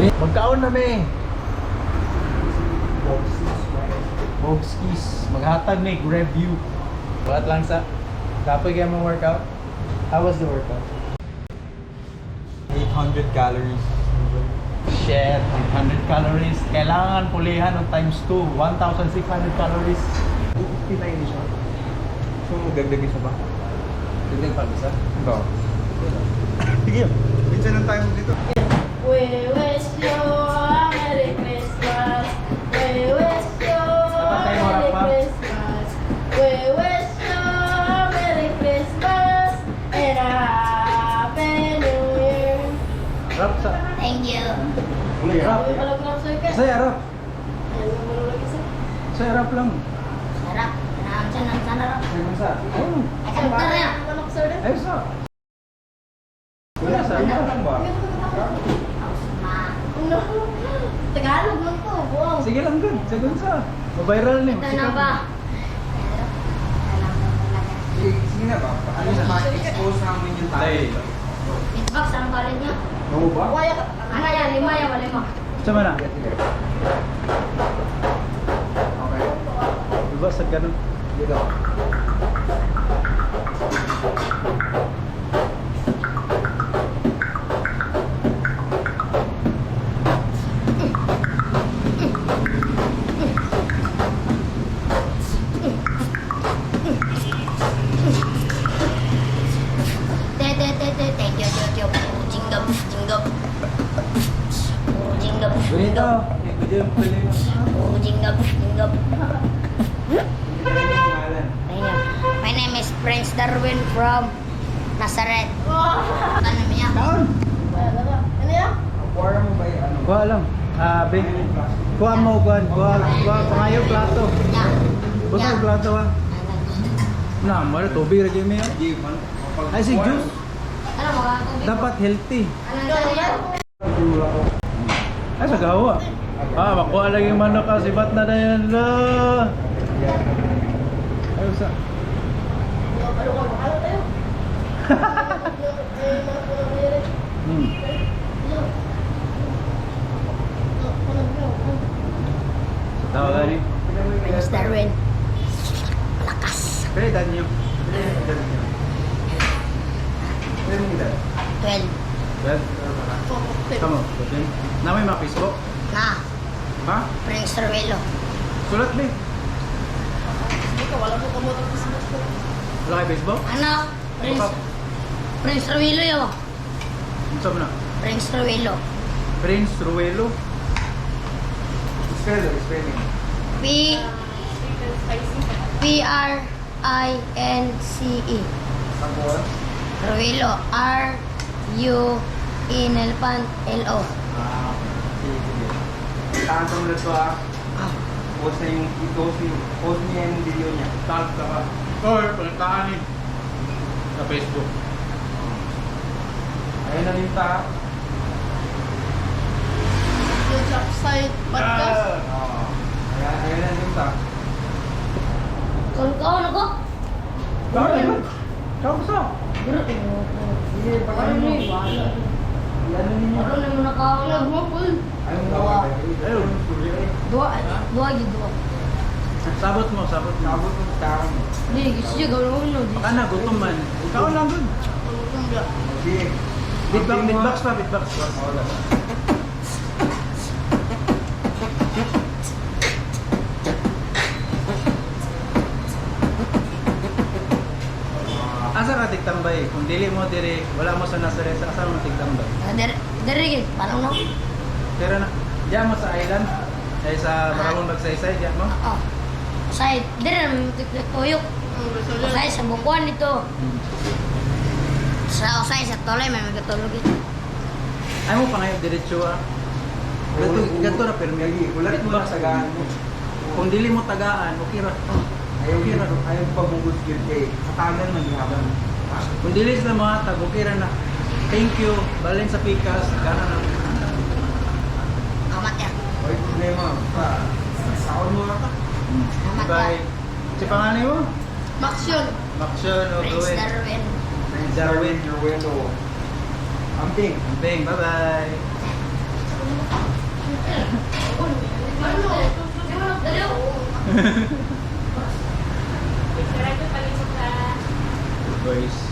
Magkaon na mi. Bogskis. Maghatag ni review. Buhat lang sa. Kapoy kayo mo workout? How was the workout? 800 calories. Shit, 800 calories. Kailangan pulihan ng times 2. 1,600 calories. 259 siya. So, dagdag isa ba? Dagdag pa isa? Ito. Sige, minsan lang tayo dito. We wish you a Merry Christmas. We wish you a Dapat tayo Merry harap pa. Christmas. We wish you a Merry Christmas and a Happy New Year. Rap sa. Thank you. Rap. Uy, walang rap, sir, ka. Saya rap. Ayun, wala lagi, sir. Saya rap lang. Sarap. Naamsan ang sarap. Ayun sa. Oh. Ay, kanta na. Manok, sir, na. Ayun sa. Wala sa. Wala lang ba? Ma. No. Tagalog lang to. Wow. Sige lang good. Sagun sa. Ma-viral ni. Ito na ba? Sige, sige na ba? Ano sa ma-expose namin yung Ay. talent? Beatbox ang talent niya. Oo ba? Waya ka. Ano yan? Lima yan, lima. Sama na. Sige, sige. Okay. Diba sa ganun? Dito. Te, te, te, te, thank you, thank you. Puro jingle, jingle. Puro jingle, Ganito. jingle. Eh, pwede yung pwede yung. Puro jingle, jingle. Pangalan. Thank you. My name is Prince Darwin from Nazareth. Ano niya? Kaon. Wala ba? Ano yan? Kuha mo ba yung ano? Kuha lang. Ah, be. Kuha mo, kuha. Kuha, kuha. Pangayo plato. Nya. Basta plato ah. Na, mara tubig ra gyud mi. Sige, man. Ay, si juice. Ano mga tubig? Dapat healthy. Ano niya? Ay, sa gawa. Ah, makuha lang yung manok ah. Sibat na na yan. La. Ay, usa. Ano ka? Makalo tayo. Ay, mga punong nire. Sa tawag gani. Prince Darwin. Lakas. Pero edad niyo. Edad niyo. Ilan yung edad? 12. Well, tama. Okay. Na may mga Facebook? Na. Ha? Prince Darwelo. Sulat be. Wala mo kamot ang Christmas ko. Wala kay Facebook? Ano? Prince Prince Ruelo yo. Unsa mo na? Prince Ruelo. Prince Ruelo. Spell, spelling. P P R I N C E. Tapos, Ruelo. R U E N elephant L O. ah, sige, sige. Tahan mo na to ah. Post na yung, i-post yung, post niya yung video niya. Tag ka ba? Or pagkaan ni sa Facebook. Ayun na rin ta. Yung Chopside Podcast. Oo. Ayan, ayun na rin ta. Kung kaon ako. Bakit? Kau sa? Sige, pakain mo. Iano ninyo. Ano na mo nakaon Ano mo, Paul? Ayun na. Ayun. Dua, dua gyud dua. Sabot mo, sabot mo. Sabot mo sa akin. Di gusto siya gawin mo no. Baka na gutom man. Ikaw lang dun. Sige. Beatbox, beatbox pa, beatbox. Oo, dapat. Asa ka tigtambay? Kung dili mo diri, wala mo sa Nazareth, asa mo tigtambay? Dere dere gyud parang no. Pero na, diyan mo sa island, ay sa Maramon Magsaysay, diyan mo. Oh. Say dere na mo tuyok. Usay sa bukuan dito. Sa usay sa tolay may magatulog ito. Ay mo pa ngayon, diretso ah. Ganto, ganto na permi. Lagi, ulat mo na tagaan mo. Kung dili mo tagaan, okay ra. Ayaw, ayaw pabugos yun kay hatagan man gihapon. Kung dili sila mga tag, okay ra na. Thank you. Balin sa pikas, gana na. Amat ya. May problema. Pa, saon mo ata. Amat ya. Bye. Si panganay mo? Maxion. Maxion o Prince Gwen. Darwin. Darwin. Ruelo. Amping. Bye-bye. Guys.